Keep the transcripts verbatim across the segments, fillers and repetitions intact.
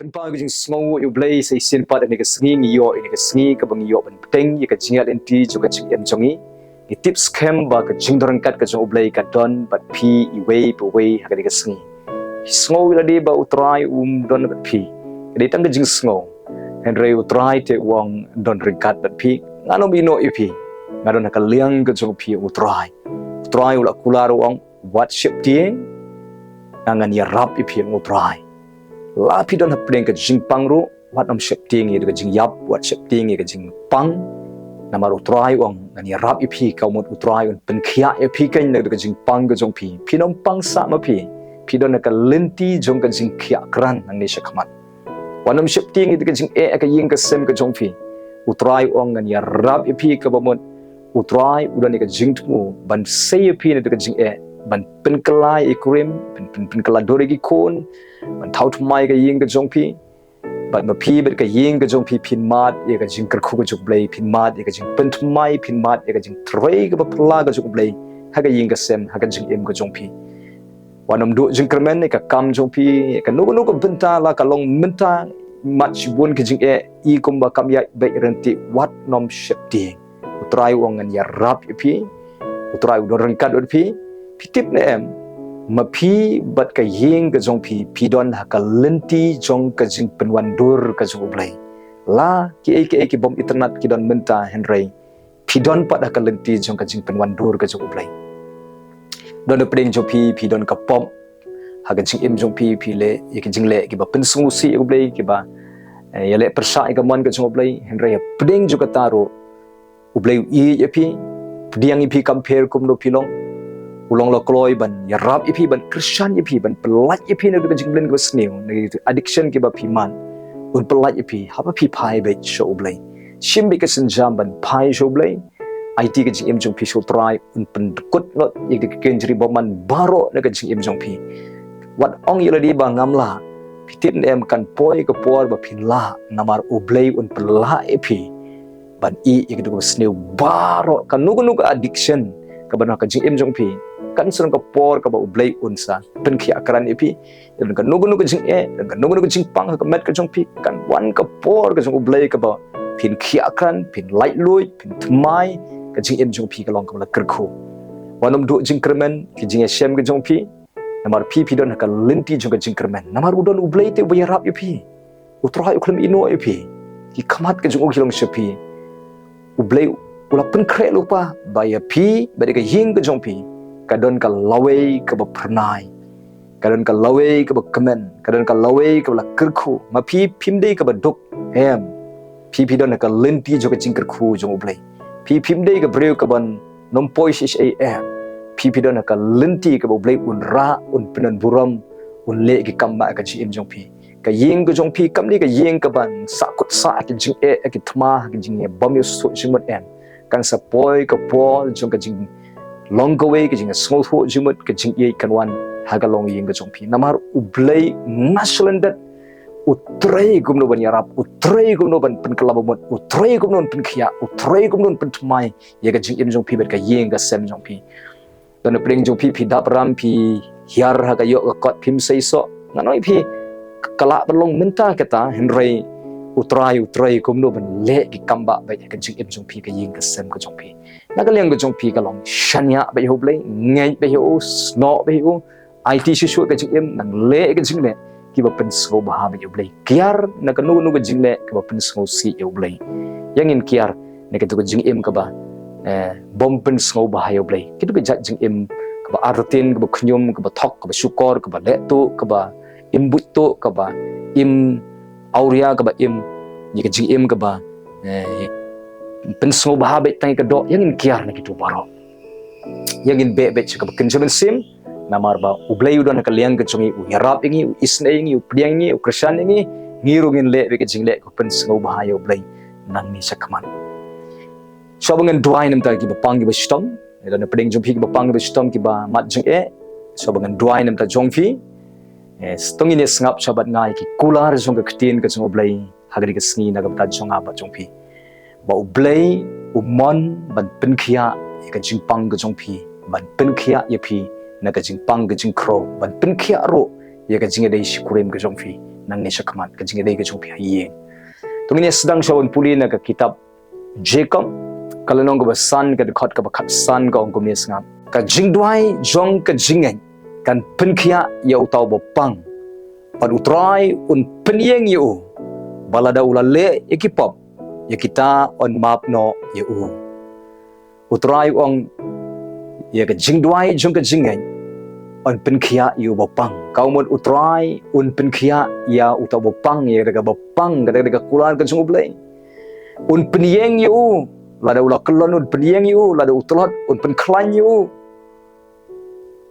Pynpaw ïa ka jingsngew ïa U Blei sa shisien pat ha kane ka sngi, ngi ïoh ïa kane ka sngi kaba ngi ïoh ban bteng ïa ka jingïaid lynti jong ka jingim jong ngi. Ngi tip skhem ba ka jingdon ryngkat ka jong U Blei ka don bad phi iwei pa iwei ha kane ka sngi. Phi sngew ïa lade ba U Trai um don bad phi. Ka dei tang ka jingsngew. Hynrei U Trai te u ong, "Don ryngkat bad phi. Ngan ym ïehnoh ïa phi. Nga don ha ka liang ka jong phi, U Trai." U Trai u la kular, u ong, "Wat sheptieng, nga ngan ïarap ïa phi, ong U Trai." La phi don hapdeng ka jingpang ruh, wat nym sheptieng ïa ka jingïap, wat sheptieng ïa ka jingpang. Namar U Trai u ong, "Ngan ïarap ïa phi." Ka mut U Trai un pynkhiah ïa phi kein na ka jingpang ka jong phi. Phin ym pang sah ma phi. Phi don ha ka lynti jong ka jingkhiah krat nangne shakhmat. Wat nym sheptieng ïa ka jingeh ha ka ïing ka sem ka jong phi. U Trai u ong, "Ngan ïarap ïa phi." Kaba mut U Trai u don ïa ka jingthmu ban sei ïa phi na ka jingeh, ban pynkylla ïa i kurim, ban pyn, pynkylla dur ïa ki khun, ban thaw thymmai ïa ka ïing ka jong phi. Bad ma phi bad ka ïing ka jong phi phin mad ïa ka jingkyrkhu ka jong U Blei, phin mad ïa ka jingpynthymmai, phin mad ïa ka jingtrei kaba phylla ka jong U Blei ha ka ïing ka sem, ha ka jingim ka jong phi. Wat nym duh jingkyrmen ïa ka kam jong phi, ïa kano kano ka bynta la ka long mynta, mad shibun ka jingeh, i kumba kam ïaid beit ryntih, wat nym sheptieng. U Trai u ong, "Ngan ïarap ïa phi." U Trai u don ryngkat bad phi. Phi tip ne em, ma phi bad ka ïing ka jong phi, phi don ha ka lynti jong ka jingpynwandur ka jong U Blei. La kiei kiei ki bym itynnad ki don mynta, hynrei phi don pat ha ka lynti jong ka jingpynwandur ka jong U Blei. Don hapdeng jong phi, phi don ka pop ha ka jingim jong phi, phi leh ïa ki jingleh kiba pynsngewsih ïa U Blei, kiba, eh, ïaleh pyrshah ïa ka mon ka jong U Blei. Hynrei hapdeng jong kata ruh, U Blei u ïeit ïa phi, pdiang ïa phi kam pher kumno phi long. U long la kloi ban ïarap ïa phi, ban kyrshan ïa phi, ban pyllait ïa phi na ka jingblind kaba sniew, na ka addiction kiba phi mad. Un pyllait ïa phi haba phi phai beit sha U Blei. Shim beit ka sienjam ban phai sha U Blei. Aiti ka jingim jong phi sha U Trai, un pyndkut lut ïa ka kynjri bymman baroh na ka jingim jong phi. Wat ong ïa lade ba ngam lah. Phi tip ne em, kan poi ka por ba phin lah, namar U Blei un pynlah ïa phi ban ïeh ïa ka duk ba sniew baroh, kano kano ka addiction kaba na ka jingim jong phi. Kan sa don ka por kaba U Blei un sa pynkhiah krat ïa phi. Don kano kano ka jingeh, don kano kano ka jingpang ha ka met ka jong phi, kan wan ka por ka jong U Blei kaba phin khiah krat, phin laitluid, phin thymmai, ka jingim jong phi ka long kaba la kyrkhu. Wat nym duh jingkyrmen, ka jingïashem ka jong phi. Namar phi phi don ha ka lynti jong ka jingkyrmen. Namar u don U Blei te uba ïarap ïa phi. U Trai u khlem ïehnoh ïa phi. Ki khmat ka jong u ki long sha phi. U Blei u la pynkhreh lypa ba ïa phi bad ïa ka ïing ka jong phi ka don ka lawei kaba phyrnai, ka don ka lawei kaba kmen, ka don ka lawei kaba la kyrkhu. Ma phi phim dei kaba duk, em. Phi phi don ha ka lynti jong ka jingkyrkhu jong U Blei. Phi phim dei ka briew kaban nym poi shisha, em. Phi phi don ha ka lynti kaba U Blei un rah, un pynburom, un leh ki kam ba ha ka jingim jong phi. Ka ïing ka jong phi kam dei ka ïing kaban sahkut sah ha ki jingeh, ha ki thma, ha ki jingeh bym ïohsngew jingmut, em. Kan sa poi ka por jong ka jinglong kawei, ka jingsngewthuh jingmut, ka jingïeit kan wan ha ka longïing ka jong phi. Namar U Blei na shalyndet u trei kumno ban ïarap, u trei kumno ban pynkylla ba mut, u trei kumno ban pynkhiah, u trei kumno ban pynthymmai ïa ka jingim jong phi bad ka ïing ka sem jong phi. Don hapdeng jong phi phi dap ram, phi hiar ha ka ïoh ka kot, phim seisoh. Nga ong ïa phi, ka lah ban long mynta kata, hynrei U Trai u trei kumno ban leh ki kam ba beit ha ka jingim jong phi, ka ïing ka sem ka jong phi. Na ka liang ka jong phi ka long shaniah beit ha U Blei, ngeit beit ha u, snoh beit ha u, aiti shuh shuh ka jingim, nang leh ka jingleh kiba pynsngewbha beit ha U Blei. Kiar na kano kano ka jingleh kaba pynsngewsih ïa U Blei. Ïa ngin kiar na kito ka jingim kaba, eh, bym pynsngewbha ïa U Blei. Kito ka jait jingim kaba artatien, kaba khñium, kaba thok, kaba shukor, kaba leh tuh, kaba im buit tuh, kaba im awria, kaba im ïa ka jingim kaba, eh, pynsngewbha beit tang ïa ka doh. Ïa ngin kiar na kito baroh. Ïa ngin beh beit sha kaba kynja mynsiem, namar ba U Blei u don ha ka liang ka jong ngi, u ïarap ïa ngi, u isynei ïa ngi, u pdiang ïa ngi, u kyrshan ïa ngi. Ngi ruh ngin leh beit ka jingleh kaba pynsngewbha ïa U Blei nangne shakhmat. Shuwa ba ngan duwai na bynta kiba pang kiba shitom, ïa don hapdeng jong phi kiba pang kiba shitom, kiba mad jingeh. Shuwa ba ngan duwai na bynta jong phi, eh, to ngin ïa sngap shuwa bad nga ïa ki kular jong ka ktien ka jong U Blei ha kane ka sngi na ka bynta jong nga bad jong phi. Ba U Blei u mon ban pynkhiah ïa ka jingpang ka jong phi, ban pynkhiah ïa phi na ka jingpang ka jingkhrew, ban pynkhiah ruh ïa ka jingïadei shi kurim ka jong phi. nangne shakhmat, ka jingïadei ka jong phi ha ïing. To ngin ïa sdang sha ban pule na ka kitab Jakob, ka lynnong kaba san, ka dkhot kaba khatsan, ka ong kumne sngap: Ka jingduwai jong ka jingngeit kan pynkhiah ïa uta uba pang, bad U Trai un pynïeng ïa u, bad lada u la leh ïa ki pop, ïa kita yn map noh ïa u. U Trai u ong, ïa ka jingduwai jong ka jingngeit yn pynkhiah ïa uba pang. Ka mut U Trai un pynkhiah ïa uta uba pang, ïa kata kaba pang, kata ka kular ka jong U Blei. Un pynïeng ïa u, lada u la kyllon un pynïeng ïa u, lada u tlot un pynkhlaiñ ïa u.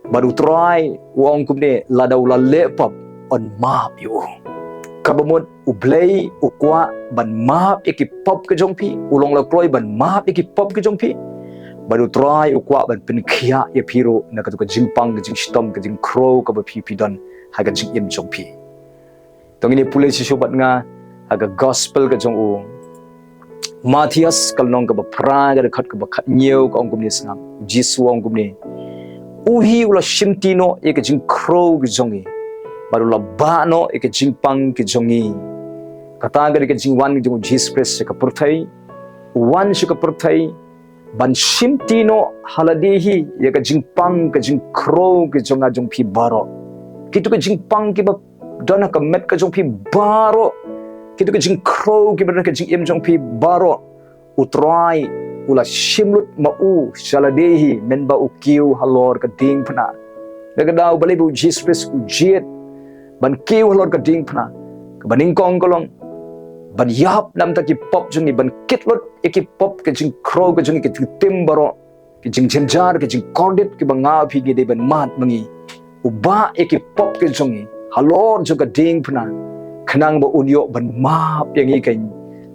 Bad U Trai u ong kumne, lada u la leh pop, yn map ïa u. Kaba mut U Blei u kwah ban map ïa ki pop ka jong phi, u long la kloi ban map ïa ki pop ka jong phi. Bad U Trai u kwah ban pynkhiah ïa phi ruh na kata ka jingpang, ka jingshitom, ka jingkhrew kaba phi phi don ha ka jingim jong phi. To ngin ïa pule shisha bad nga ha ka gospel ka jong u Mathaios, ka lynnong kaba phra, ka dkhot kaba khathynñiew, ka ong kumne sngap: U Jisu u ong kumne: U hi u la shimti noh ïa ka jingkhrew ka jong ngi, bad u la bah noh ïa ka jingpang ka jong ngi. Kata ka dei ka jingwan ka jong U Jisu Khrist sha ka pyrthei. U wan sha ka pyrthei ban shimti noh ha lade hi ïa ka jingpang, ka jingkhrew ka jong nga jong phi baroh. Kito ki jingpang kiba don ha ka met ka jong phi baroh, kito ki jingkhrew kiba don ha ka jingim jong phi baroh, U Trai u la shim lut ma u sha lade hi, mynba u kiew halor ka diengphna. Kata ka daw balei ba U Jisu Khrist u jied ban kiew halor ka diengphna? Kaba nyngkong ka long ban ïap na ka bynta ki pop jong ngi, ban kit lut ïa ki pop, ka jingkhrew ka jong ngi, ka jingtim baroh, ka jingjynjar, ka jingkordit kiba nga phi ngi dei ban mad ma ngi. U bah ïa ki pop ka jong ngi halor jong ka diengphna, khnang ba un ïoh ban map ïa ngi kein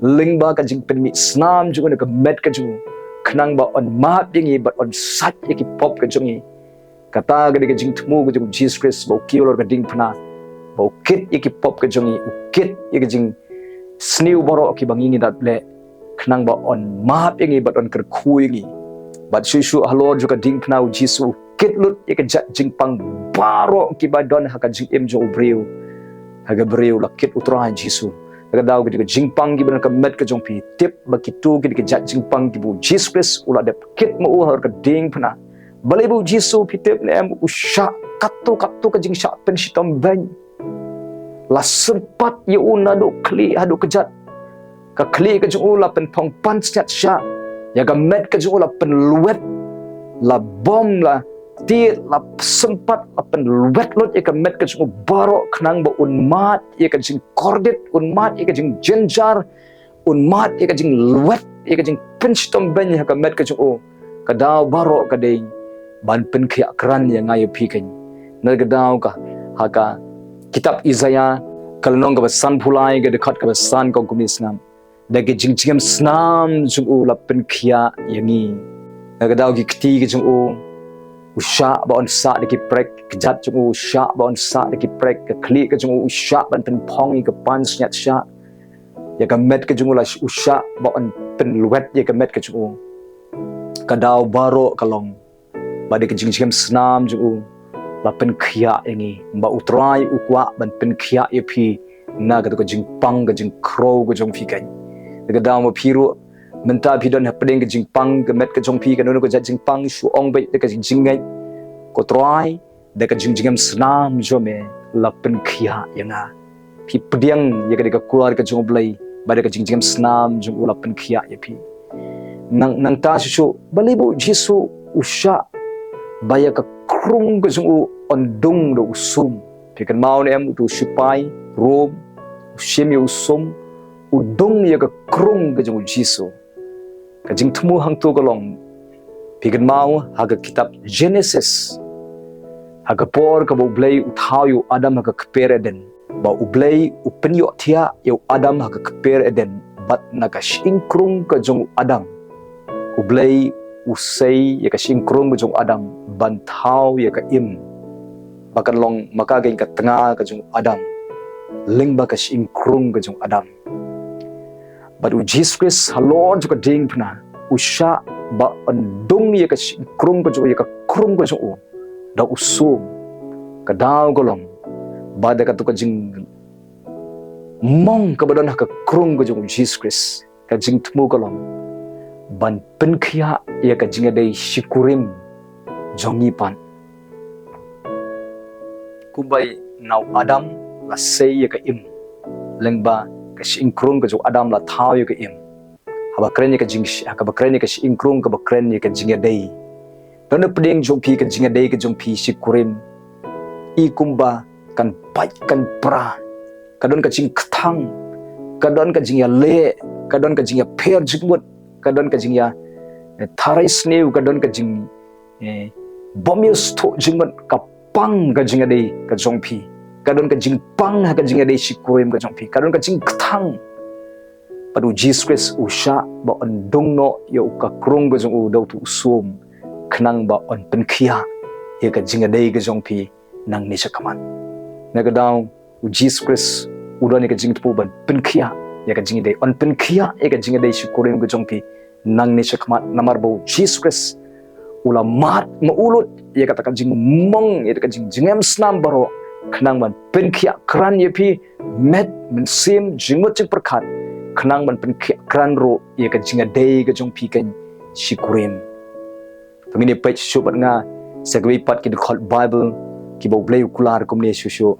lyngba ka jingpynmih snam jong u na ka met ka jong u, khnang ba un map ïa ngi bad un sait ïa ki pop ka jong ngi. Kata ka dei ka jingthmu ka jong U Jisu Khrist, ba u kiew halor ka diengphna, ba u kit ïa ki pop ka jong ngi, u kit ïa ka jingsniew baroh kiba ngi ngi da leh, khnang ba un map ïa ngi bad un kyrkhu ïa ngi. Bad shuh shuh halor jong ka diengphna U Jisu u kit lut ïa ka jait jingpang baroh kiba don ha ka jingim jong u briew, ha ka briew la kit U Trai Jisu. Kata ka daw kito ki jingpang kiba don ha ka met ka jong phi, tip ba kito ki dei ki jait jingpang kiba U Jisu Khrist u la dep kit ma u halor ka diengphna. Balei ba U Jisu, phi tip ne em, u shah katto katto ka jingshah pynshitom beiñ. La sympat ïa u naduh khlieh haduh kjat. Ka khlieh ka jong u la pynphong pansngiat shah. Ïa ka met ka jong u la pynlwet. La bom, la tied, la sympat, la pynlwet lut ïa ka met ka jong u baroh, khnang ba un mad ïa ka jingkordit, un mad ïa ka jingjynjar, un mad ïa ka jinglwet, ïa ka jingpynshitom beiñ ha ka met ka jong u. Ka daw baroh ka dei ban pynkhiah krat ïa nga ïa phi kein. Na ka daw ka, ha ka kitab Isaïah, ka lynnong kaba sanphew lai, ka dkhot kaba san, ka ong kumne sngap: Da ka jingjngem snam jong u la pynkhiah ïa ngi. Na ka daw ki kti ka jong u, u shah ba un sah da ki prek, ka kjat jong u, u shah ba un sah da ki prek, ka khlieh ka jong u, u shah ban pynphong ïa ka pansngiat shah. Ïa ka met ka jong u la sh-, u shah ba un pynlwet ïa ka met ka jong u. Ka daw baroh ka long ba da ka jingjngem snam jong u la pynkhiah ïa ngi. Ba U Trai u kwah ban pynkhiah ïa phi na kato ka jingpang, ka jingkhrew ka jong phi kein. Na ka daw ma phi ruh mynta phi don hapdeng ka jingpang, ka met ka jong phi, kano kano ka jait jingpang, shu ong beit da ka jingjngeit: Ko Trai, da ka jingjngem snam jong me la pynkhiah ïa nga. Phi pdiang ïa ka dei ka kular ka jong U Blei, ba da ka jingjngem snam jong u la pynkhiah ïa phi. Nang, nangta shuh shuh, balei ba U Jisu u shah ba ïa ka krung ka jong u un dung da u sum? Phi kynmaw ne em, uto u shipai Rom u shim ïa u sum, u dung ïa ka krung ka jong U Jisu. Ka jingthmu hangto ka long, phi kynmaw ha ka kitab Genesis, ha ka por kaba U Blei u thaw ïa u Adam ha ka kper Eden, ba U Blei u pynïohthiah ïa u Adam ha ka kper Eden, bad na ka shyieng krung ka jong u Adam, U Blei u sei ïa ka shyieng krung ka jong u Adam ban thaw ïa ka Im, ba kan long ma ka kein ka tnga ka jong u Adam, lyngba ka shyieng krung ka jong u Adam. Bad U Jisu Khrist halor jong ka diengphna u shah ba un dung ïa ka shyieng krung ka jong u, ïa ka krung ka jong u da u sum. Ka daw ka long ba da kato ka jing mong kaba don ha ka krung ka jong u Jisu Khrist, ka jingthmu ka long ban pynkhiah ïa ka jingïadei shikurim jong ngi pat. Kumba na u Adam la sei ïa ka im, lyngba ka shyieng krung ka jong u Adam la thaw ïa ka im. Haba kren ïa ka jing, haba kren ïa ka shyieng krung kaba kren ïa ka jingïadei. Don na pdeng jong phi ka jingïadei ka jong phi shikurim, i kumba kan pait kan pra, ka don ka jingkthang, ka don ka jingïaleh, ka don ka jingïapher jingmut, ka don ka jingïa, eh, tharai sniew, ka don ka jing, eh, bym ïoh sngewthuh jingmut, ka pang ka jingïadei ka jong phi, ka don ka jingpang ha ka jingïadei shikurim ka jong phi, ka don ka jingkthang. Bad u Jisu Khrist u shah ba un dung noh ïa u ka krung ka jong u da utu u sum, khnang ba un pynkhiah ïa ka jingïadei ka jong phi nangne shakhmat. Na ka daw u Jisu Khrist u don ïa ka jingthmu ban pynkhiah ïa ka jingïadei, un pynkhiah ïa ka jingïadei shikurim ka jong phi nangne shakhmat, namar ba u Jisu Khrist u la mad ma u lut ïa kata ka jingmong, ïa ka jingjngem snam baroh, khnang ban pynkhiah krat ïa phi, met, mynsiem, jingmut jingpyrkhat, khnang ban pynkhiah krat ruh ïa ka jingïadei ka jong phi keiñ shikurim. To ngin ïa peit shuh bad nga sa kawei pat ki dkhot Bible kiba u Blei u kular kumne shuh shuh.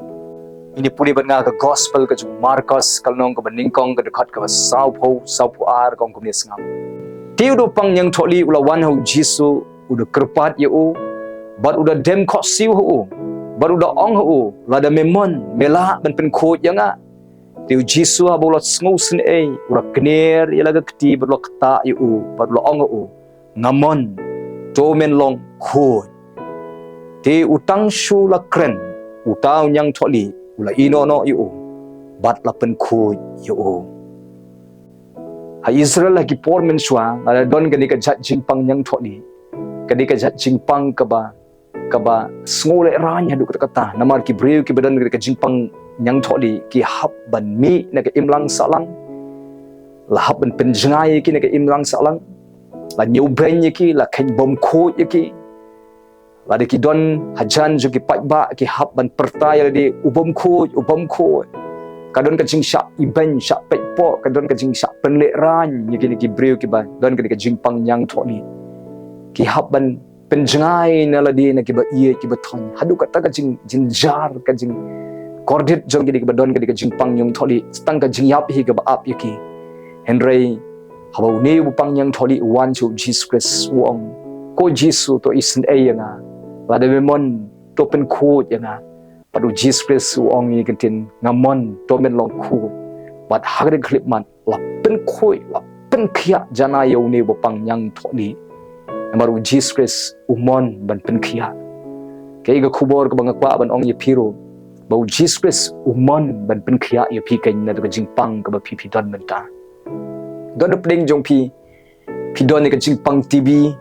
Ngin ïa pule bad nga ka gospel ka jong u Markos, ka lynnong kaba nyngkong, ka dkhot kaba sawphew, sawphew ar, ka ong kumne sngap. Te u da u pang ñiangthohlieh u la wan ha u Jisu, u da kyrpad ïa u, bad u da dem khohsiew ha u, bad u da ong ha u, lada me mon, me lah ban pynkhuid ïa nga. Te u Jisu haba u la sngewsynei, u la kner ïa la ka kti bad u la ktah ïa u, bad u la ong ha u, nga mon, to men long khuid. Te u tang shu la kren uta u ñiangthohlieh, u la ïehnoh noh ïa u bad la pynkhuid ïa u. Ha Israel ha ki por mynshuwa la don kane ka jait jingpang ñiangthohlieh, kane ka jait jingpang kaba, kaba sngewlehraiñ haduh katta katta, namar ki briew kiba don kane ka jingpang ñiangthohlieh ki hap ban mih na ka imlang sahlang, la hap ban pynjngai ïa ki na ka imlang sahlang, la ñiewbeiñ ïa ki, la kheiñ bymkhuid ïa ki. Lada ki don hajan jong ki paidbah ki hap ban pyrta ïa lade u bymkhuid, u bymkhuid. Ka don ka jingshah ibeiñ, shah peitpoh, ka don ka jingshah pynlehraiñ ïa kine ki briew kiba don kane ka jingpang ñiangthohlieh. Ki hap ban pynjngai na lade na kiba ïeit kiba thoiñ. Haduh katta ka jing, jynjar, ka jingkordit jong kine kiba don kane ka jingpang ñiangthohlieh, tang ka jingïap hi kaba ap ïa ki. Hynrei haba une u pang ñiangthohlieh u wan sha u Jisu Khrist, u ong, ko Jisu, to isynei ïa nga. Lada me mon, to pynkhuid ïa nga. Bad u Jisu Khrist u ong ïa ki ktien, nga mon, to men long khuid. Bad ha kane ka khyllipmat la pynkhuid, la pynkhiah janai ïa une u pang ñiangthohlieh. Namar u Jisu Khrist u mon ban pynkhiah. Kaei ka khubor kaba nga kwah ban ong ïa phi ruh, ba u Jisu Khrist u mon ban pynkhiah ïa phi keiñ naduh ka jingpang kaba phi, phi don mynta. Don na pdeng jong phi, phi don ïa ka jingpang T B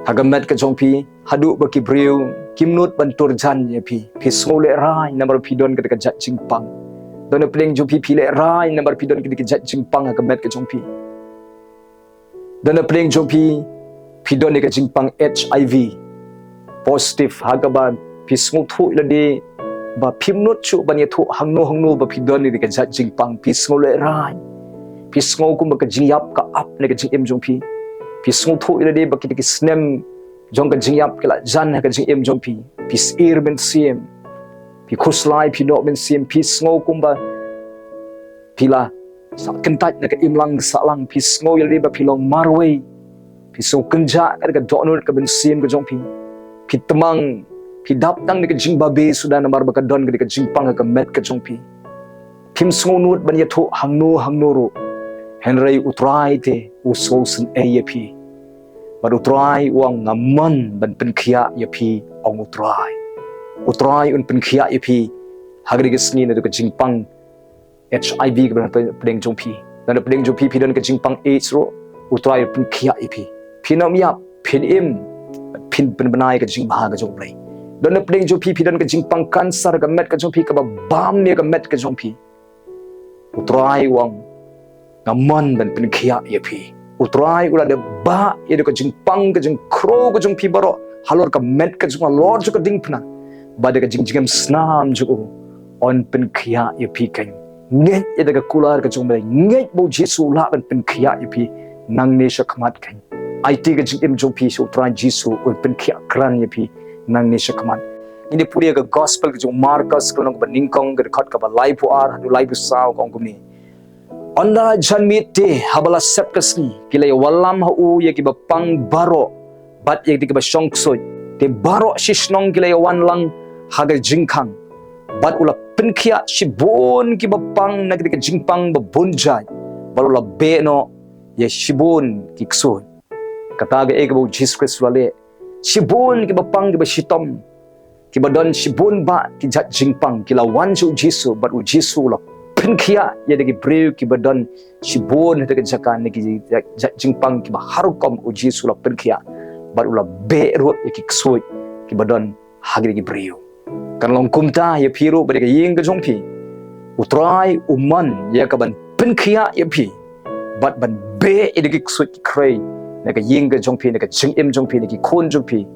ha ka met ka jong phi, haduh ba ki briew kim nud ban tur jan ïa phi. Phi sngewlehraiñ namar phi don kata ka jait jingpang. Don na pdeng jong phi, phi lehraiñ namar phi don kata ka jait jingpang ha ka met ka jong phi. Don na pdeng jong phi, phi don ïa ka jingpang H I V positive, ha kaba phi sngewthuh ïa lade ba phim nud shuh ban ïathuh hangno hangno ba phi don ïa ka jait jingpang, phi sngewlehraiñ. Phi sngew kumba ka jingïap ka ap na ka jingim jong phi. Phi sngewthuh ïa lade ba kita ki snem jong ka jingïap ki la jan ha ka jingim jong phi. Phi sheptieng mynsiem. Phi khuslai, phi noh mynsiem, phi sngew kumba phi la sah kyntait na ka imlang sahlang, phi sngew ïa lade ba phi long marwei. Phi sngew kynjah ka, ka dohnud ka mynsiem ka jong phi. Phi tmang, phi dap tang da ka jingbabe suda namar ba ka don ka, ka jingpang ha ka met ka jong phi. Phim sngewnud ban ïathuh hangno hangno ruh. Hynrei u Trai te u sngewsynei ïa phi. Bad u Trai u ong nga mon ban pynkhiah ïa phi, ong u Trai. U Trai un pynkhiah ïa phi ha kane ka sngi naduh ka jingpang H I V kaba na pdeng jong phi. Don na pdeng jong phi, phi don ka jingpang AIDS ruh, u Trai un pynkhiah ïa phi. Phin ym ïap, phin im, phin pynbna ïa ka jingbha ka jong u Blei. Don na pdeng jong phi, phi don ka jingpang cancer ka met ka jong phi kaba bam ïa ka met ka jong phi. U Trai u ong nga mon ban pynkhiah ïa phi. U Trai u la dep bah ïa ka jingpang ka jingkhrew ka jong phi baroh halor ka met ka jong, halor jong ka diengphna. Bad da ka jingjngem snam jong u un pynkhiah ïa phi keiñ. Ngeit ïa da ka kular ka jong U Blei, ngeit ba U Jisu u lah ban pynkhiah ïa phi nangne shakhmat keiñ. Aiti ka jingim jong phi sha U Trai Jisu, un pynkhiah krat ïa phi nangne shakhmat. Ngin ïa pule ïa ka gospel ka jong u Markos, ka lynnong kaba nyngkong, ka dkhot kaba laiphew ar haduh laiphew saw, ka ong kumne: Ynda janmiet te, haba la sep ka sngi, ki la ïawallam ha u ïa kiba pang baroh bad ïa kiba shong ksuid. Te baroh shi shnong ki la ïawan lang ha ka jingkhang, bad u la pynkhiah shibun kiba pang na ka jingpang ba bun jait, bad u la beh noh ïa shibun ki ksuid. Kata kaei kaba U Jisu Khrist u la leh. Shibun kiba pang, kiba shitom, kiba don shibun bah ki jait jingpang, ki la wan sha U Jisu, bad U Jisu u la pynkhiah ïa da ki briew kiba don shibun ha ka jaka na ki jait jingpang kiba har rukom U Jisu u la pynkhiah, bad u la beh ruh ïa ki ksuid kiba don ha ki briew. Kan long kumta ïa phi ruh bad ïa ka ïing ka jong phi. U Trai u mon ïa kaban pynkhiah ïa phi, bad ban beh ïa da ki ksuid ki khrei na ka ïing ka jong phi, na ka jingim jong phi, na ki khun jong phi,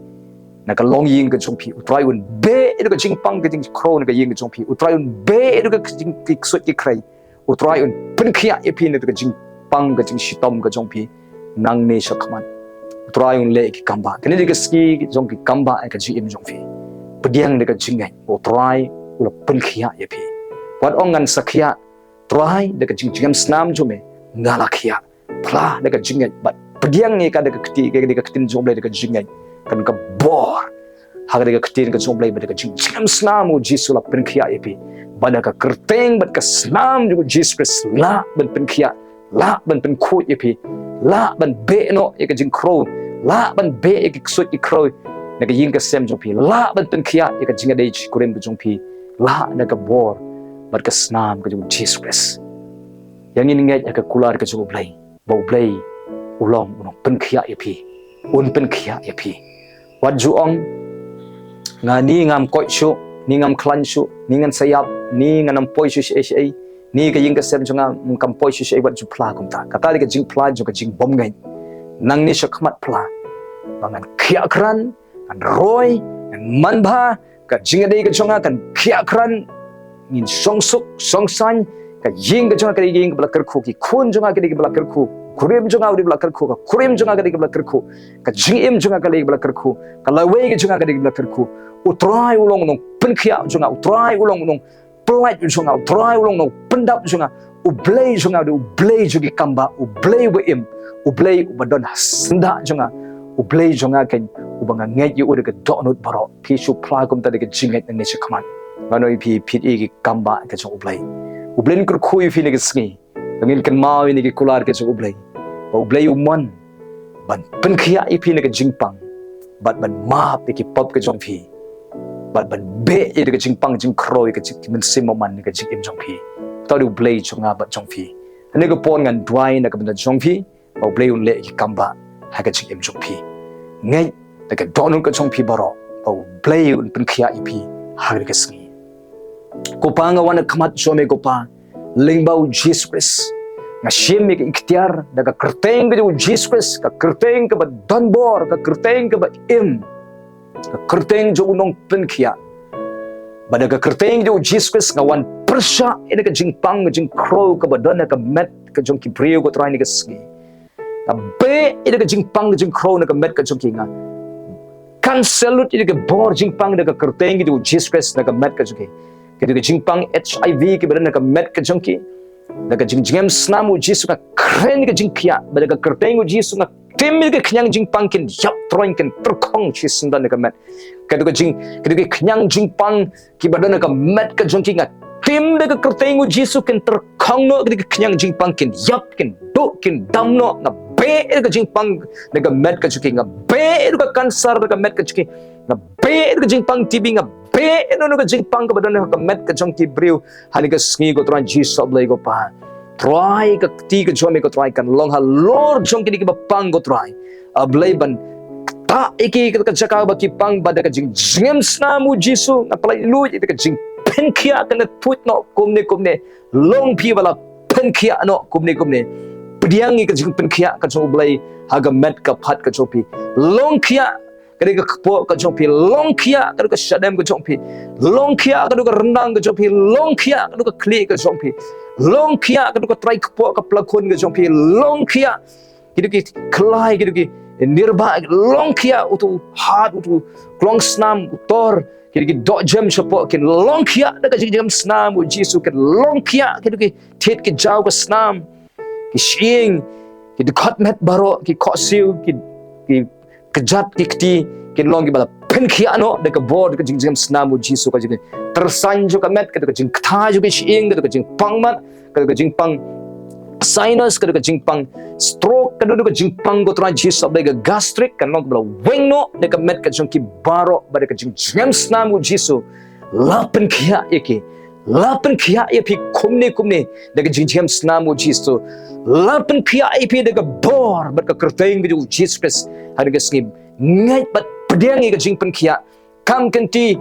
na ka longïing ka jong phi. U Trai un beh ïa da ka jingpang ka jingkhrew na ka ïing ka jong phi. U Trai un beh ïa da ka jing, ki ksuid ki khrei. U Trai un pynkhiah ïa phi na ka jingpang ka jingshitom ka jong phi nangne shakhmat. U Trai un leh ki kambah. Kane dei ka sngi jong ki kambah ha ka jingim jong phi. Pdiang da ka jingngeit, U Trai u la pynkhiah ïa phi. Wat ong ngan sa khiah, Trai, da ka jing, jingim snam jong me nga la khiah. Phla da ka jingngeit bad pdiang ïa ka da ka kti, ka da ka ktien jong U Blei da ka jingngeit. Kan ka bor ha ka da ka ktien ka jong U Blei bad da ka jing, jingim snam U Jisu la pynkhiah ïa phi. Bad da ka kyrteng bad ka snam jong U Jisu Khrist lah ban pynkhiah, lah ban pynkhuid ïa phi, lah ban beh noh ïa ka jingkhrew, lah ban beh ïa ki ksuid ki khrei na ka ïing ka sem jong phi, lah ban pynkhiah ïa ka jingïadei jingkurim ka jong phi, lah na ka bor bad ka snam ka jong U Jisu Khrist. Ïa ngin ngeit ha ka kular ka jong U Blei, ba U Blei u long u nongpynkhiah ïa phi, un pynkhiah ïa phi. Wat ju ong, nga ni ngam koit shuh, ni ngam khlaiñ shuh, ni ngan sa ïap, ni ngan ym poi shuh shaei shaei, ni ka ïing ka sem jong nga kam poi shuh shaei, wat ju phla kumta. Kata dei ka jingphla jong ka jingbymngeit. Nangne shakhmat phla ba ngan khiah krat, ngan roi, ngan manbha, ka jingïadei ka jong nga kan khiah krat, ngin shong suk shong saiñ, ka ïing ka jong nga ka dei ka ïing kaba la kyrkhu, ki khun jong nga ka dei kaba la kyrkhu, kurim jong nga u dei ba la kyrkhu, ka kurim jong nga ka dei kaba la kyrkhu, ka jingim jong nga ka dei kaba la kyrkhu, ka lawei ka jong nga ka dei kaba la kyrkhu. U Trai u long u nongpynkhiah jong nga, U Trai u long u nongpyllait jong nga, U Trai u long u nongpyndap jong nga. U Blei jong nga u dei U Blei jong ki kambah, U Blei uba im, U Blei uba don ha syndah jong nga, U Blei jong nga keiñ uba nga ngeit ïa u da ka dohnud baroh. Phi shu phla kumta da ka jingngeit nangne shakhmat. Ngan ong ïa phi, phi dei ki kambah ka jong U Blei. U Blei un kyrkhu ïa phi ha kane ka sngi. Ngin kynmaw ïa kane ka kular ka jong U Blei, ba U Blei u mon ban pynkhiah ïa phi na ka jingpang, bad ban map ïa ki pop ka jong phi, bad ban beh ïa ka jingpang jingkhrew ïa ka jing, ki mynsiem bymman na ka jingim jong phi. Uta u dei U Blei jong nga bad jong phi. Ha kane ka por ngan duwai na ka bynta jong phi, ba U Blei un leh ïa ki kambah ha ka jingim jong phi. Ngeit da ka dohnud ka jong phi baroh, ba U Blei un pynkhiah ïa phi ha kane ka sngi. Ko Pa, nga wan ha khmat jong me, ko Pa, lyngba U Jisu Khrist. Nga shim ïa ka iktiar da ka kyrteng ka jong U Jisu Khrist, ka kyrteng kaba don bor, ka kyrteng kaba im, ka kyrteng jong u nongpynkhiah. Bad da ka kyrteng jong U Jisu Khrist nga wan pyrshah ïa ka jingpang ka jingkhrew kaba don ha ka met ka jong ki briew, ko Trai, ha kane ka sngi. Nga beh ïa ka jingpang ka jingkhrew na ka met ka jong ki, nga cancel lut ïa ka bor jingpang da ka kyrteng ka jong U Jisu Khrist na ka met ka jong ki. Ka jingpang HIV kaba don ha ka met ka jong ki, da ka jing, jingim snam U Jisu nga kren ka jingkhiah, bad da ka kyrteng U Jisu nga tim ïa ka khñiang jingpang kin ïap troiñ, kin tyrkhong shisyndon na ka met. Ka jing, ka khñiang jingpang kiba don ha ka met ka jong ki nga tim da ka kyrteng U Jisu kin tyrkhong noh, ka khñiang jingpang kin ïap, kin duh, kin dam noh. Nga beh ïa ka jingpang na ka met ka jong ki, nga beh ïa ka kansar na ka met ka jong ki, nga beh ïa ka jingpang TB, nga beh ïa ka jingpang kaba don ha ka met ka jong ki briew ha kane ka sngi, ko Trai Jisu Blei, ko Pa. Trai, ka kti ka jong me, ko Trai, kan long halor jong kine kiba pang, ko Trai. A Blei, ban ktah ïa ki ha ka jaka ba ki pang, bad da ka jing, jingim snam U Jisu nga pynlait lut ïa ka jingpynkhiah, kan pynkhuid noh kumne kumne. Long phi ba la pynkhiah noh kumne kumne. Pdiang ïa ka jingpynkhiah ka jong U Blei ha ka met ka phad ka jong phi. Long khiah ka dei ka kpoh ka jong phi, long khiah ka dei ka shadem ka jong phi, long khiah ka dei ka ryndang ka jong phi, long khiah ka dei ka khlieh ka jong phi. Long khiah ka dei ka trai kpoh ka pla khun ka jong phi. Long khiah ki dei ki khlai, ki dei ki nirbah. Long khiah utu hat, utu klong snam, u tor, ki dei ki doh jem shapoh kin long khiah da ka jingjam snam u Jisu. Kin long khiah ki dei ki thied ki jaw ka snam, ki shyieng, ki dkhot met baroh, ki khohsiew, ki ki kjat ki kti, kin long kiba la pynkhiah noh da ka bor, da ka jingjam snam u Jisu. Ka jingtyrsain jong ka met, ka dei ka jingktha jong ki shyieng, ka dei ka jingpang mat, ka dei ka jingpang sinus, ka dei ka jingpang stroke, ka dei ka jingpang, ko Trai Jisu, da ka gastric, kan long kiba la weng noh da ka met ka jong ki baroh, bad da ka jingjam snam u Jisu. La pynkhiah ïa ki, la pynkhiah ïa phi kumne kumne da ka jingjam snam u Jisu. La pynkhiah ïa phi da ka bor bad ka kyrteng ka jong u Jisu Khrist. Hangne ka sngi ngeit bad pdiang ïa ka jingpynkhiah. Kam kynti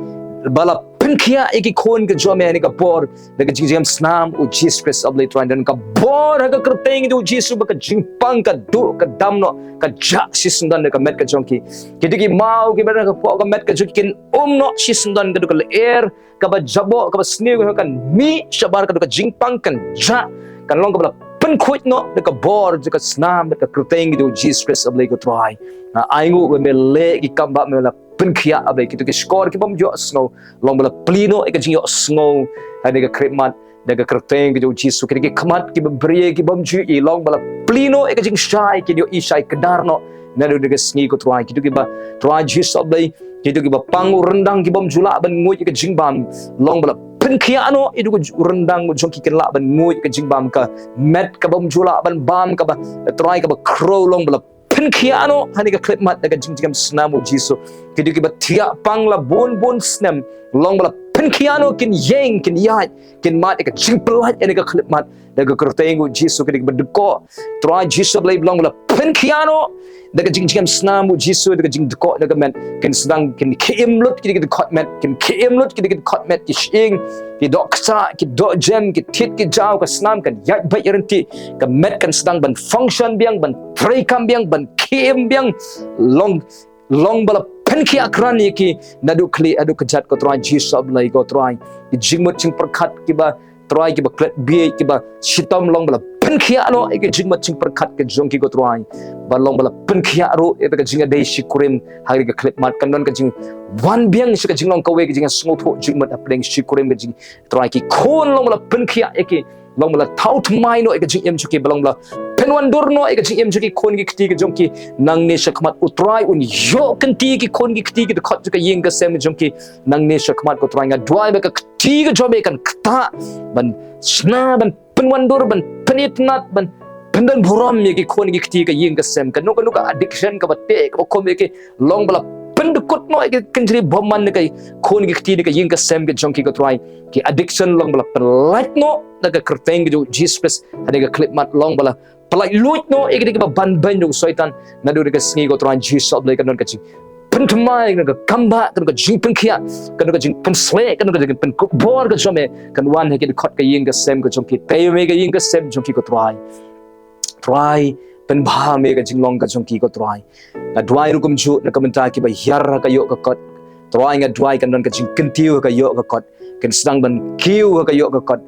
ba la pynkhiah ïa ki khun ka jong me hangne ka por da ka jingjam snam u Jisu Khrist, A Blei Trai. Don ka bor ha ka kyrteng ka jong u Jisu ba ka jingpang ka duh ka dam noh, ka jah shisyndon da ka met ka jong ki. Ki dei ki maw kiba don ha ka met ka jong ki, kin um noh shisyndon. Ka dei ka lyer kaba jaboh, kaba sniew, kan mih shabar, ka dei ka jingpang kan jah, kan long kaba la pynkhuid noh da ka bor jong ka snam, da ka kyrteng ka jong u Jisu Khrist, A Blei ko Trai. Nga ainguh ba me leh ki kam ba me la pynkhiah, A Blei. Kito ki shkor ki bym ju ïohsngew, long ba la plie noh ïa ka jingïohsngew hangne ka khyllipmat da ka kyrteng ka jong u Jisu. Kito ki khmat kiba brie ki bym ju ïohi, long ba la plie noh ïa ka jingshai, kin ïohi shai kdar noh naduh da ka sngi ko Trai. Kito kiba, Trai Jisu, A Blei, kito kiba pang u ryndang ki bym ju lah ban nguid ïa ka jingbam, long ba la pynkhiah noh ïa u ryndang jong ki, kin lah ban nguid ïa ka jingbam. Ka met ka bym ju lah ban bam, kaba, Trai, kaba khrew, long ba la pynkhiah noh hangne ka khyllipmat da ka jingjam snam u Jisu. Kito kiba thiah pang la bun bun snem, long ba la pynkhiah noh, kin ïeng, kin ïaid, kin mad ïa ka jingpyllait hangne ka khyllipmat da ka kyrteng u Jisu. Kito kiba dkoh, Trai Jisu, A Blei, long ba la pynkhiah noh da ka jingjam snam u Jisu, da ka jingdkoh da ka met, kin sdang kin khie im lut ki dei ki dkhot met, kin khie im lut ki dei ki dkhot met, ki shyieng, ki doh ksah, ki doh jem, ki thied ki jaw, ka snam kan ïaid beit ryntih, ka met kan sdang ban function biang, ban treikam biang, ban khie im biang. Long, long ba la pynkhiah kren ïa ki naduh khlieh haduh kjat, ko Trai Jisu, A Blei ko Trai. Ki jingmut jingpyrkhat kiba, Trai, kiba klet bieit, kiba shitom, long ba la pynkhiah noh ïa ki jingmut jingpyrkhat ka jong ki, ko Trai. Ba long ba la pynkhiah ruh ïa ka jingïadei shi kurim hangne ka khyllipmat, kan don ka jingwan biang sha ka jinglong kawei, ka jingsngewthuh jingmut hapdeng shi kurim ka jing, Trai, ki khun, long ba la pynkhiah ïa ki, long ba la thaw thymmai noh ïa ka jingim jong ki, ba long ba la pynwandur noh ïa ka jingim jong ki khun ki kti ka jong ki. Nangne shakhmat, ko Trai, un ïoh kynti ki khun ki kti ki dkhot jong ka ïing ka sem jong ki. Nangne shakhmat, ko Trai, nga duwai ba ka kti ka jong me kan ktah ban shna, ban pynwandur, ban pynitynnad, ban pyndon burom ïa ki khun ki kti ka ïing ka sem. Kano kano ka addiction kaba teh kaba khum ïa ki, long ba la pyndkut noh ïa ki kynjri bymman na ki khun ki kti na ka ïing ka sem ka jong ki, ko Trai. Ki addiction long ba la pynlait noh da ka kyrteng ka jong u Jisu Khrist. Hangne ka khyllipmat long ba la pynlait luid noh ïa ki dei kiba ban beiñ jong u Soitan. Naduh da ka sngi, ko Trai Jisu, A Blei, kan don ka jingpynthymmai, kan don ka kambah, kan don ka jingpynkhiah, kan don ka jingpynsleh, kan don ka jingpynkupbor ka jong me, kan wan ha ki dkhot ka ïing ka sem ka jong ki. Tei me ka ïing ka sem jong ki, ko Trai. Trai, pynbha me ka jinglong ka jong ki, ko Trai. Nga duwai ruh kumjuh na ka bynta kiba hiar ha ka ïoh ka kot. Trai, nga duwai kan don ka jingkyntiew ha ka ïoh ka kot. Kin sdang ban kiew ha ka ïoh ka kot.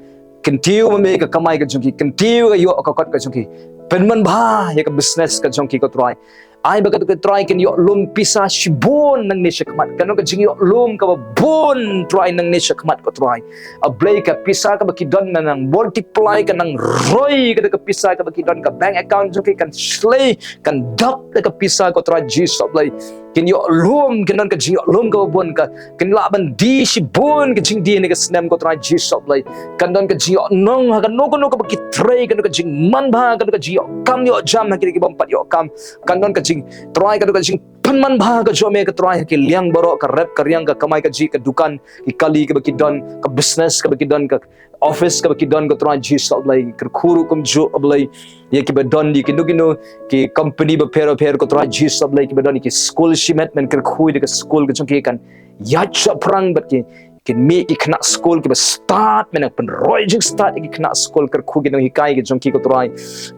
Kyntiew ma me ka kamai ka jong ki, kyntiew ka ïoh ka kot ka jong ki. Pynman bha ïa ka business ka jong ki, ko Trai. Ai ba ka, ko Trai, kin ïoh lum pisa shibun nangne shakhmat. Kan don ka jingïoh lum kaba bun, Trai, nangne shakhmat, ko Trai. A Blei, ka pisa kaba ki don kan nang multiply, kan nang roi, ka, ka pisa kaba ki don, ka bank account jong ki kan shlei, kan dap da ka pisa, ko Trai Jisu, A Blei. Kin ïoh lum, kin don ka jingïoh lum kaba bun, ka kin lah ban die shibun ka jingdie ha kane ka snem, ko Trai Jisu, A Blei. Kan don ka jingïohnong ha kano kano kaba ki trei, kan don ka jingmanbha, kan don ka jingïoh kam ïoh jam ha kine ki bym pat ïoh kam. Kan don ka jing, Trai, kan don ka jingpynmanbha ka jong me, ko Trai, ha ki liang baroh, ka rep ka riang, ka kamai kajih, ka dukan, ki kali kaba ki don, ka business kaba ki don, ka office kaba ki don, ko Trai Jisu, A Blei. Kyrkhu ruh kumjuh, A Blei, ïa kiba don ïa kino kino ki company bapher bapher, ko Trai Jisu, A Blei, kiba don ïa ki skul shimet, men kyrkhu ïa ka skul ka jong ki kan ïaid shaphrang bad ki, kin mih ki khynnah skul kiba stad, men nang pynroi jingstad ïa ki khynnah skul. Kyrkhu ki nonghikai ka jong ki, ko Trai.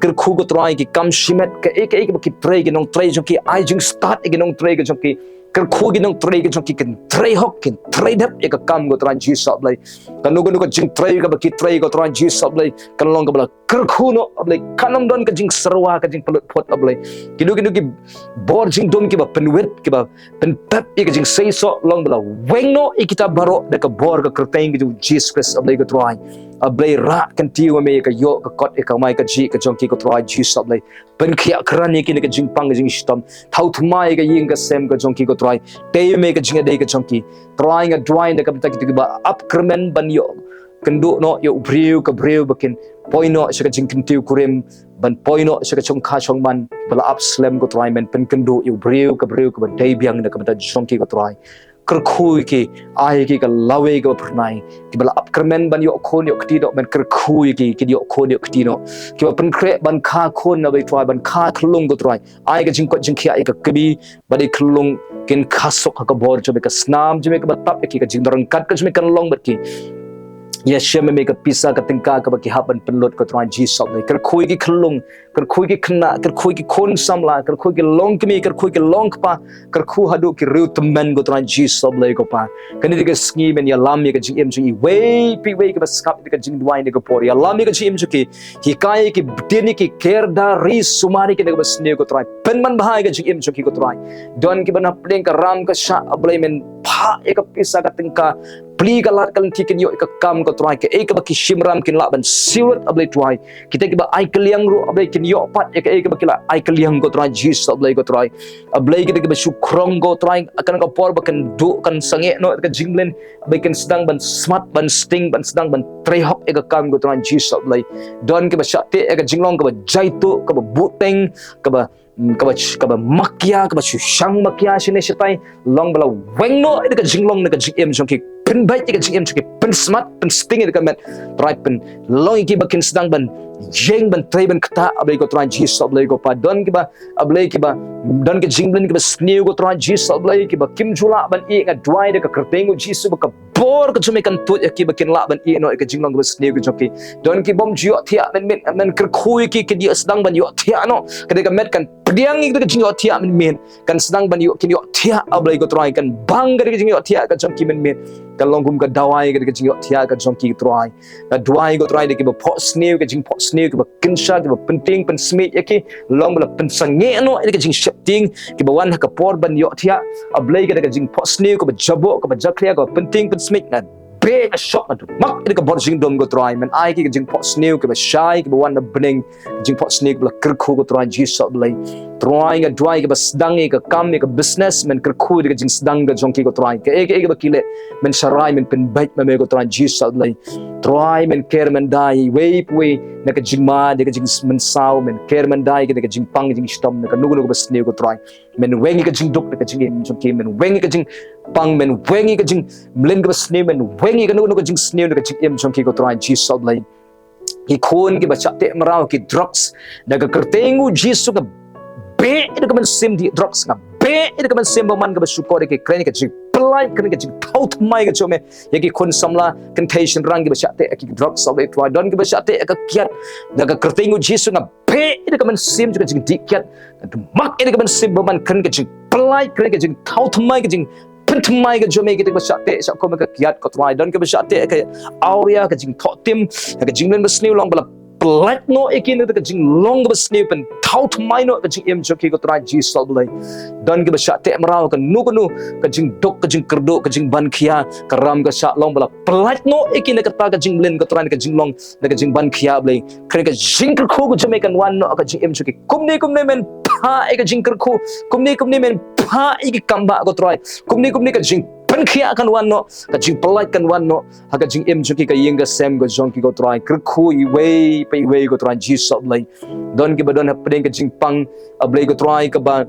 Kyrkhu, ko Trai, ki kam shimet, kaei kaei kaba ki trei, ki nongtrei jong ki, ai jingstad ïa ki nongtrei ka jong ki. kyrkhu ki nongtrei ka jong ki kin trei hok, kin trei dep ïa ka kam ko Trai Jisu Blei. Kano kano ka jingtrei kaba ki trei ko Trai Jisu Blei, kan long kaba la kyrkhu noh A Blei, kan ym don ka jingsyrwa, ka jingpynlut phot A Blei. Kino kino ki bor jingdum kiba pynwit, kiba pynpep ïa ka jingseisoh, long ba la weng noh ïa kita baroh da ka bor ka kyrteng ka jong u Jisu Khrist A Blei ko Trai. A Blei, rah kyntiew ma me ïa ka ïoh ka kot, ïa ka kamai kajih ka jong ki ko Trai Jisu Blei. Pynkhiah kren ïa ki na ka jingpang ka jingshitom. Thaw thymmai ïa ka ïing ka sem ka jong ki ko Trai. Tei ma me ka jingïadei ka jong ki. Trai, nga duwai na ka bynta kito kiba ap kyrmen ban ïoh kynduh noh ïa u briew ka briew ba kin poi noh sha ka jingkyntiew kurim, ban poi noh sha ka shongkha shongman, ba la ap slem ko Trai, men pynkynduh ïa u briew ka briew kaba dei biang na ka bynta jong ki ko Trai. Kyrkhu ïa ki, ai ïa ki ka lawei kaba phyrnai. Kiba la ap kyrmen ban ïoh khun ïoh kti noh, men kyrkhu ïa ki, kin ïoh khun ïoh kti noh. Kiba pynkhreh ban kha khun A Blei Trai, ban kha khyllung ko Trai. Ai ka jingkoit jingkhiah ïa ka kmie, ba dei khyllung, kin kha suk ha ka bor jong me, ka snam jong me kaba tap ïa ki, ka jingdon ryngkat ka jong me kan long bad ki. Ïashem ma me ka pisa ka tyngka kaba ki hap ban pynlut ko Trai Jisu Blei. Kyrkhu ïa ki khyllung, kyrkhu ïa ki khynnah, kyrkhu ïa ki khun samla, kyrkhu ïa ki longkmie, kyrkhu ïa ki longkpa, kyrkhu haduh ki riew tymmen ko Trai Jisu Blei ko Pa. Kane dei ka sngi men ïalam ïa ka jingim jong iwei pa iwei kiba sngap ïa ka jingduwai ne ka por. Ïalam ïa ka jingim jong ki, hikai ïa ki, btin ïa ki, ker da ri sumar ïa ki na kaba sniew ko Trai. Pynman bha ïa ka jingim jong ki ko Trai. Don kiba na pdeng ka ram ka shah A Blei, men phah ïa ka pisa ka tyngka, plie ka lad ka lynti, kin ïoh ïa ka kam ko Trai, kaei kaba ki shim ram kin lah ban siew lut A Blei Trai. Kita kiba ai kylliang ruh A Blei kin ïoh pat ïa kaei kaba ki la ai kylliang ko Trai Jisu A Blei ko Trai. A Blei, kita kiba shu khrong ko Trai, kan ka por ba kan duh kan sangeh noh ka jingmlien, A Blei, kin sdang ban smat ban sting, ban sdang ban trei hok ïa ka kam ko Trai Jisu A Blei. Don kiba shah teh ïa ka jinglong kaba jaituh, kaba buhteng, kaba, mm, kaba sh-, kaba makia, kaba shu shang makia shane shatai, long ba la weng noh ïa ka jinglong na ka jingim jong ki, pynbeit ïa ka jingim jong ki, pynsmat pynsting ïa ka met Trai, pynlong ïa ki ba kin sdang ban ïeng ban trei ban ktah A Blei ko Trai Jisu A Blei ko Pa. Don kiba A Blei kiba don ka jingmlien kaba sniew ko Trai Jisu A Blei, kiba kim ju lah ban ïeh, nga duwai da ka kyrteng u Jisu ba ka bor ka jong me kan tuid ïa ki ba kin lah ban ïeh noh ïa ka jinglong kaba sniew ka jong ki. Don ki bym ju ïohthiah mynmiet, men kyrkhu ïa ki, kin ïoh sdang ban ïohthiah noh. Ka dei ka met kan pdiang ïa ka jingïohthiah mynmiet, kan sdang ban ïoh, kin ïohthiah A Blei ko Trai, kan bang ka dei ka jingïohthiah ka jong ki mynmiet. Kan long kum ka dawai ka dei ka jingïohthiah ka jong ki Trai. Nga duwai ko Trai da kiba phohsniew ka jingphohsniew, kiba kynsha, kiba pyntieng pynsmiej ïa ki, long ba la pynsangeh noh ïa ka jingsheptieng, kiba wan ha ka por ban ïohthiah A Blei, ka dei ka jingphohsniew kaba jaboh, kaba jakhlia, kaba pyntieng pynsmiej. Nga beh, nga shoh, nga dum mak ïa ka bor jingdum ko Trai, men ai ki ka jingphohsniew kaba shai, kaba wan na bneng, jingphohsniew kaba la kyrkhu ko Trai Jisu A Blei. Trai, nga duwai kiba sdang ïa ka kam, ïa ka business, men kyrkhu ïa ka jingsdang ka jong ki ko Trai. Kaei kaei kaba ki leh, men sharai, men pynbeit ma me ko Trai Jisu A Blei. Trai, men ker men da ïa iwei pa iwei na ka jingmad, ïa ka jingmynsaw, men ker men da ïa ka, na ka jingpang jingshitom, na kano kano kaba sniew ko Trai. Men weng ïa ka jingduk na ka jingim jong ki, men weng ïa ka jingpang, men weng ïa ka jingmlien kaba sniew, men weng ïa kano kano ka jingsniew na ka jingim jong ki ko Trai Jisu A Blei. Ki khun kiba shah teh mraw ki drugs, da ka kyrteng u Jisu nga beh ïa ka mynsiem dih drugs, nga beh ïa ka mynsiem bymman kaba shukor ïa ki, kren ïa ka jingpyllait, kren ïa ka jingthaw thymmai ka jong me ïa ki khun samla kynthei shynrang kiba shah teh ïa ki drugs, A Blei Trai. Don kiba shah teh ïa ka kiad, da ka kyrteng u Jisu nga beh ïa ka mynsiem jong ka jingdih kiad, nga dum mak ïa ka mynsiem bymman, kren ïa ka jingpyllait, kren ïa ka jingthaw thymmai, ka jing pynthymmai ka jong me ïa kita kiba shah teh shah kum ïa ka kiad ko Trai. Don kiba shah teh ïa ka awria, ka jingthoh tim, ïa ka jingmlien basniew, long ba la pyllait noh ïa ki na ka jinglong kaba sniew, pynthaw thymmai noh ka jingim jong ki ko Trai Jisu A Blei. Don kiba shah teh mraw kano kano ka jingduk, ka jingkyrduh, ka jingban khia, ka ram ka shah, long ba la pyllait noh ïa ki na kata ka jingmlien ko Trai, na ka jinglong, na ka jingban khia A Blei. Kren ka jingkyrkhu ka jong me kan wan noh ha ka jingim jong ki. Kumne kumne men phah ïa ka jingkyrkhu, kumne kumne men phah ïa ki kambah ko Trai. Kumne kumne ka jingpynkhiah kan wan noh, ka jingpyllait kan wan noh ha ka jingim jong ki, ka ïing ka sem ka jong ki ko Trai. Kyrkhu iwei pa iwei ko Trai Jisu A Blei. Don kiba don hapdeng ka jingpang A Blei ko Trai, kaba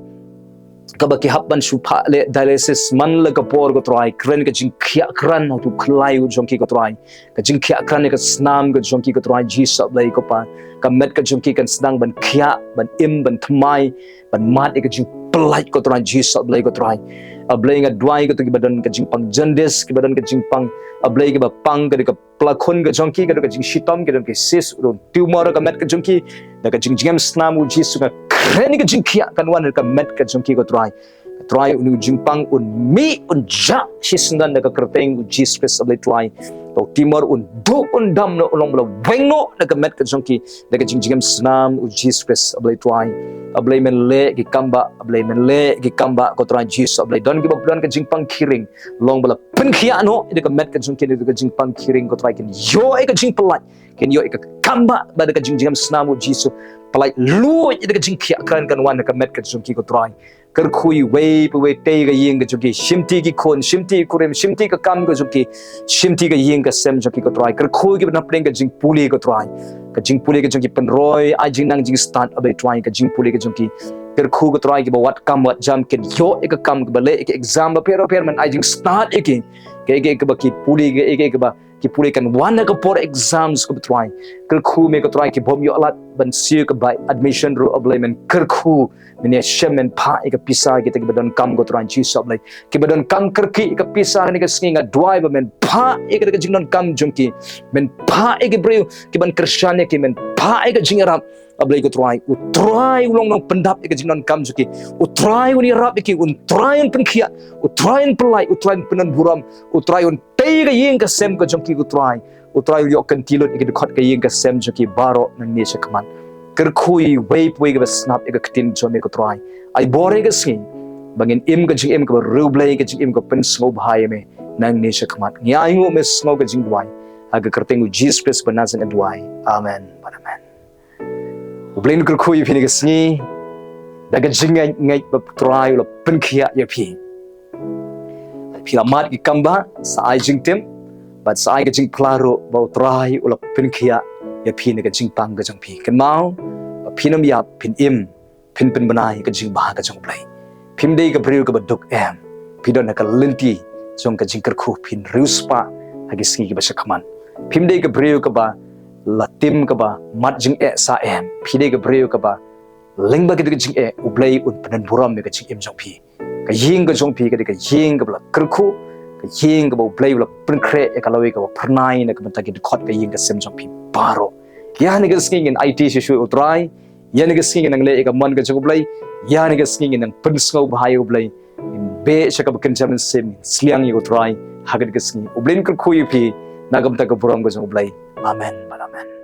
kaba ki hap ban shu phah leh dialysis man la ka por ko Trai. Kren ka jingkhiah kren ha utu u khlaiñ u jong ki ko Trai. Ka jingkhiah kren ïa ka snam ka jong ki ko Trai Jisu A Blei ko Pa. Ka met ka jong ki kan sdang ban khiah, ban im, ban thymmai, ban mad ïa ka jingpyllait ko Trai Jisu A Blei ko Trai. A Blei, nga duwai ïa kito kiba don ka jingpang jaundice, kiba don ka jingpang, A Blei, kiba pang ka dei ka plakhun ka jong ki, ka don ka jingshitom, ka don ka cyst, ka don tumor ka met ka jong ki, da ka jingjngem snam u Jisu nga kren ïa ka jingkhiah kan wan ha ka met ka jong ki ko Trai. Ka Trai, une u jingpang un mih, un jah shisyndon da ka kyrteng u Jisu Khrist, A Blei Trai. Ba u Timor un duh, un dam noh, u long ba la weng noh na ka met ka jong ki da ka jingjngem snam u Jisu Khrist, A Blei Trai. A Blei, men leh ki kam bah, A Blei, men leh ki kam bah, ko Trai Jisu, A Blei. Don kiba don ka jingpang khih ring, long ba la pynkhiah noh ïa ka met ka jong ki da ka jingpang khih ring, ko Trai, kin ïoh ïa ka jingpyllait, kin ïoh ïa ka kam bah, ba da ka jingjngem snam u Jisu. Pyllait luid ïa ka jingkhiah kren kan wan na ka met ka jong ki, ko Trai. Kyrkhu iwei pa iwei, tei ka ïing ka jong ki, shimti ki khun, shimti ki kurim, shimti ka kam ka jong ki, shimti ka ïing ka sem jong ki, ko Trai. Kyrkhu kiba na pdeng ka jingpule, ko Trai. Ka jingpule ka jong ki, pynroi, ai jingnang jingstad, A Blei Trai, ka jingpule ka jong ki. Kyrkhu, ko Trai, kiba wad kam wad jam, kin ïoh ïa ka kam, kiba leh ïa ka exam bapher bapher, men ai jingstad ïa ki. Kaei kaei kaba ki pule, kaei kaei kaba ki pule, kan wan na ka por exams, ko Trai. Kyrkhu me, ko Trai, ki bym ïoh lad ban siew ka bai admission ruh, A Blei, men kyrkhu, men ïashem, men phah ïa ka pisa ïa kita kiba donkam, ko Trai Jisu, A Blei. Kiba donkam kyrkieh ïa ka pisa ha kane ka sngi, nga duwai ba men phah ïa ka da ka jingdonkam jong ki. Men phah ïa ki briew kiban kyrshan ïa ki, men phah ïa ka jingïarap, A Blei, ko Trai. U Trai u long nongpyndap ïa ka jingdonkam jong ki. U Trai un ïarap ïa ki, U Trai un pynkhiah, U Trai un pyllait, U Trai un pynburom, U Trai un tei ka ïing ka sem ka jong ki, ko Trai. U Trai u ïoh kynti lut ïa ki dkhot ka ïing ka sem jong ki baroh nangne shakhmat. Kyrkhu iwei pa iwei kaba sngap ïa ka ktien jong me, ko Trai. Ai bor ïa ka sngi ba ngin im ka jingim kaba riewblei, ka jingim kaba pynsngewbha ïa me nangne shakhmat. Ngi ainguh, me sngew ka jingduwai. Ha ka kyrteng u Jisu Khrist ba Nasaret ngi duwai. Amen. Amen. U Blei un kyrkhu ïa phi ha kane ka sngi da ka jingngeit, ngeit ba U Trai u la pynkhiah ïa phi. Phi la mad ki kam bah, sa ai jingtim, bad sa ai ka jingphla ruh ba U Trai u la pynkhiah ïa phi na ka jingpang ka jong phi. Kynmaw ba phin ym ïap, phin im, phin pynbna ïa ka jingbha ka jong U Blei. Phim dei ka briew kaba duk em. Phi don ha ka lynti jong ka jingkyrkhu, phin riewspah ha ki sngi kiba shakhmat. Phim dei ka briew kaba la tim, kaba mad jingeh sah em. Phi dei ka briew kaba lyngba kata ka jingeh, U Blei un pynburom ïa ka jingim jong phi. Ka ïing ka jong phi ka dei ka ïing kaba la kyrkhu, ka ïing kaba U Blei u la pynkhreh ïa ka lawei kaba phyrnai na ka bynta ki dkhot ka ïing ka sem jong phi baroh. Ïa kane ka sngi ngin aiti shuh shuh ïa U Trai. Ïa kane ka sngi ngin nang leh ïa ka mon ka jong U Blei. Ïa kane ka sngi ngin nang pynsngewbha ïa U Blei. Ngin beh sha kaba kynja mynsiem, ngin sliang ïa U Trai ha kane ka sngi. U Blei un kyrkhu ïa phi na ka bynta ka burom ka jong U Blei. Amen bad amen.